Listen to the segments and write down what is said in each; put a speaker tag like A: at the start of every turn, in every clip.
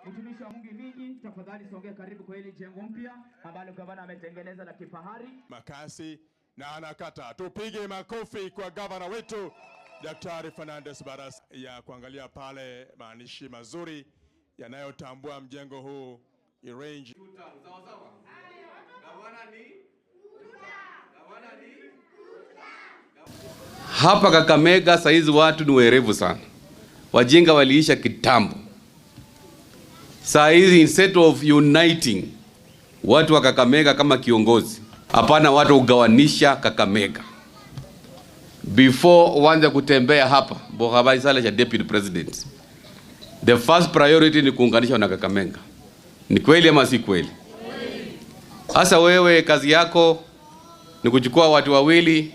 A: Mtumishi wa Mungu Minyi, tafadhali songea karibu kwa hili jengo mpya ambalo gavana ametengeneza la kifahari.
B: Makasi na anakata. Tupige makofi kwa gavana wetu Daktari Fernandes Barasa ya kuangalia pale maandishi mazuri yanayotambua mjengo huu Irange.
C: Sawa sawa. Gavana ni Gavana ni
D: Hapa Kakamega saizi watu ni werevu sana, wajinga waliisha kitambo. Saa hizi instead of uniting watu wa Kakamega kama kiongozi, hapana, watu kugawanisha Kakamega. Before uanze kutembea hapa Bohabaisala cha deputy president, the first priority ni kuunganisha na Kakamega. Ni kweli ama si kweli? Sasa wewe kazi yako ni kuchukua watu wawili,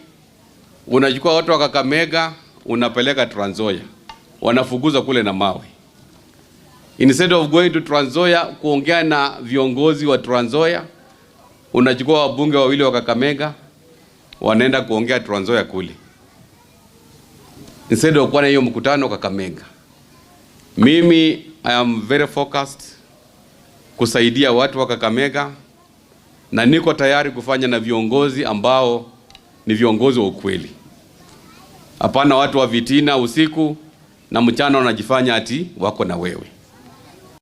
D: unachukua watu wa Kakamega unapeleka Trans Nzoia, wanafukuza kule na mawe. Instead of going to Trans Nzoia kuongea na viongozi wa Trans Nzoia, unachukua wabunge wawili wa Kakamega wanaenda kuongea Trans Nzoia kule, instead of kuwa na hiyo mkutano Kakamega. Mimi I am very focused kusaidia watu wa Kakamega na niko tayari kufanya na viongozi ambao ni viongozi wa ukweli, hapana watu wa vitina usiku na mchana wanajifanya ati wako na wewe.